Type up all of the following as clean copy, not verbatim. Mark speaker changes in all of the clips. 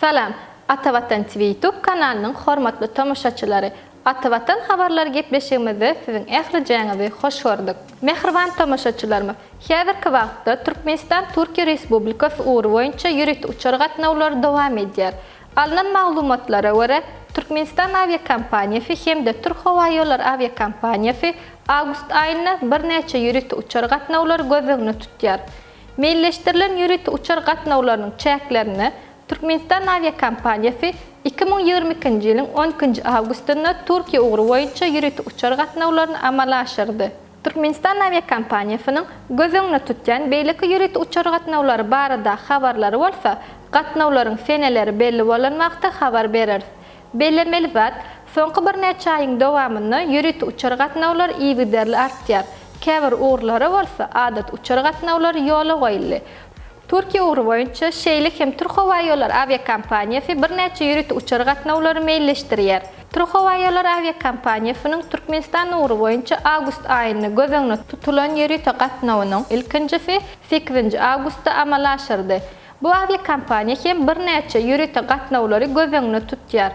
Speaker 1: Salam, Atavatan TV YouTube kanalynyň hormatly tomaşaçylary! Atavatan habarlary gepleşigimizde siziň ählijäňizi hoş gördük. Mähriban tomaşaçylarymyz, häzirki wagtda Türkmenistan Türkiýe Respublikasy ugry boýunça ýörite uçar gatnawlary dowam edýär. Alnan maglumatlara görä, Türkmenistan awiakompaniýasy hem-de Türkhowaýollary awiakompaniýasy awgust aýynda birnäçe ýörite uçar gatnawlary göz öňünde tutýar. Meýilleşdirilen ýörite uçar gatnawlarynyň çäklerinde Türkmenistan awiakompaniýasy 2022-nji ýylyň on ikinji awgustynda Türkiýe ugry boýunça ýörite uçar gatnawlaryny amala aşyrdy. Türkmenistan awiakompaniýasynyň göz öňünde tutýan beýleki ýörite uçar gatnawlary baradaky habarlary bolsa, gatnawlaryň seneleri belli bolan wagty habar bereris. Bellemeli zat, soňky birnäçe aýyň dowamynda ýörite uçar gatnawlary yzygiderli artýar, käbir ugurlara bolsa adaty uçar gatnawlary ýola goýuldy. Türkiýe ugry boýunça, şeýle hem Türkhowaýollary awiakompaniýasy birnäçe ýörite uçar gatnawlary meýilleşdirýär. Türkhowaýollary awiakompaniýasynyň Türkmenistan ugry boýunça awgust aýynda göz öňünde tutulan ýörite gatnawynyň ilkinjisi sekizinji awgustda amala aşyrdy. Bu awiakompaniýa hem birnäçe ýörite gatnawlary göz öňünde tutýar.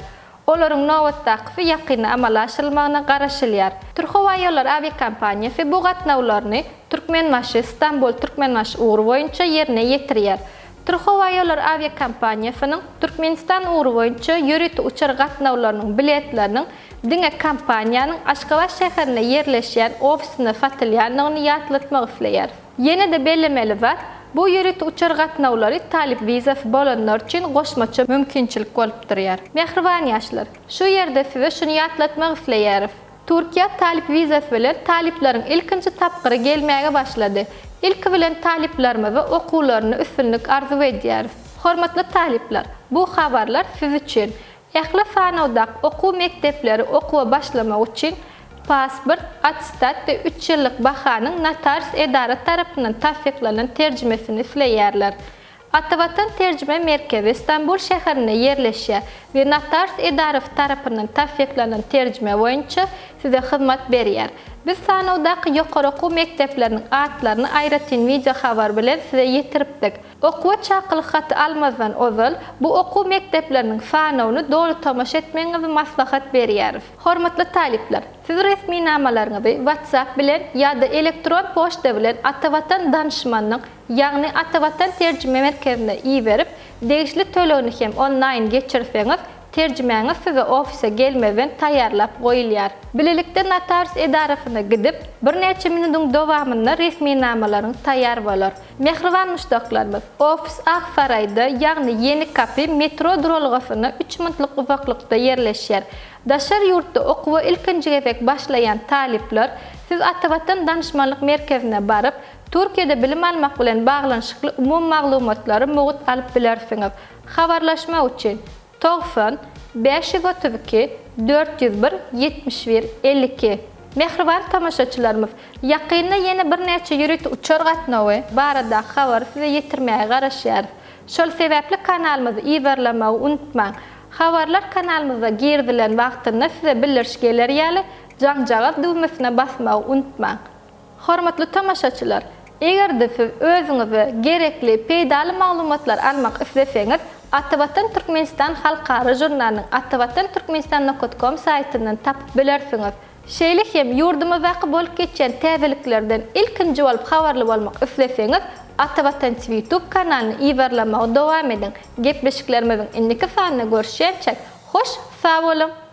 Speaker 1: Olaryň nobatdakysy ýakynda amala aşyrylmagyna garaşylýar. Türkhowaýollary awiakompaniýasy bu gatnawlaryny Türkmenbaşy, Stambul, Türkmenbaşy ugry boýunça ýerine ýetirýär. Türkhowaýollary awiakompaniýasynyň Türkmenistan ugry boýunça ýörite uçar gatnawlarynyň biletleriniň diňe kompaniýanyň Aşgabat şäherinde ýerleşýän ofisinde satylýandygyny ýatlatmak isleýäris. Ýene-de bellemeli zat, bu ýörite uçar gatnawlary talyp wizasy bolanlar üçin goşmaça mümkinçilik bolup durýar. Mähriban ýaşlar, şu ýerde size şuny ýatlatmak isleýäris. Türkiýä talyp wizasy bilen talyplaryň ilkinji tapgyry gelmäge başlady. Ilki bilen talyplarymyza okuwlarynda üstünlik arzuw edýäris. Hormatly talyplar, bu habarlar siz üçin. Ähli sanawdaky okuw mekdepleri okuwa başlamak üçin pasport, attestat we üç ýyllyk bahanyň notarius edara tarapyndan tassyklanan terjimesini isleýärler. Atavatan terjime merkezi Stambul şäherinde ýerleşýär we notarius edarasy tarapyndan tassyklanan terjime boýunça size hyzmat berýär. Biz sanawdaky ýokary okuw mekdepleriniň atlaryny aýratyn wideo habar bilen size ýetiripdik. Okuwa çakylyk haty almazdan ozal, bu okuw mekdepleriniň sanawyny doly tomaşa etmegiňizi maslahat berýäris. Hormatly talyplar, siz resminamalaryňyzy WhatsApp bilen ýa-da elektron poçta bilen Atavatan danyşmanyň, ýagny Atavatan terjime merkezine iberip, degişli tölegini hem onlaýn geçirseňiz, terjimäňiz size ofise gelmezden taýýarlap goýulýar. Bilelikde notarius edarasyna gidip, birnäçe minudyň dowamynda resminamalaryň taýýar bolar. Mähriban muşdaklarymyz, ofis Ak Saraýda, ýagny Ýenikapy metro duralgasyna üç minutlyk uzaklykda ýerleşýär. Daşary ýurtda okuwa ilkinji gezek başlaýan talyplar, siz Atavatan danyşmanlyk merkezine baryp, Türkiýede bilim almak bilen baglanyşykly umumy maglumatlary mugt alyp bilersiňiz. Habarlaşmak üçin, 90, 532, 401, 71, 52. Mähriban tomaşaçylarymyz, ýakynda ýene birnäçe ýörite uçar gatnawy baradaky habary size ýetirmäge garaşýarys. Şol sebäpli kanalymyzy yzarlamagy unutmaň. Habarlar kanalymyzda girizilen wagtynda size bildiriş geler ýaly jaňjagaz düwmesine basmagy unutmaň. Hormatly tomaşaçylar, eger-de siz özüňize gerekli, peýdaly maglumatlary almak isleseňiz, Atavatan Türkmenistan halkara žurnalynyň atavatan türkmenistan nokat kom saýtyndan tapyp bilersiňiz. Şeýle hem ýurdumyzdaky bolup geçýän täzeliklerden ilkinji bolup habarly bolmak isleseňiz, Atavatan TV YouTube kanalyny yzarlamagy dowam ediň. Gepleşiklerimiziň indiki sanynda görüşýänçäk, hoş sag boluň!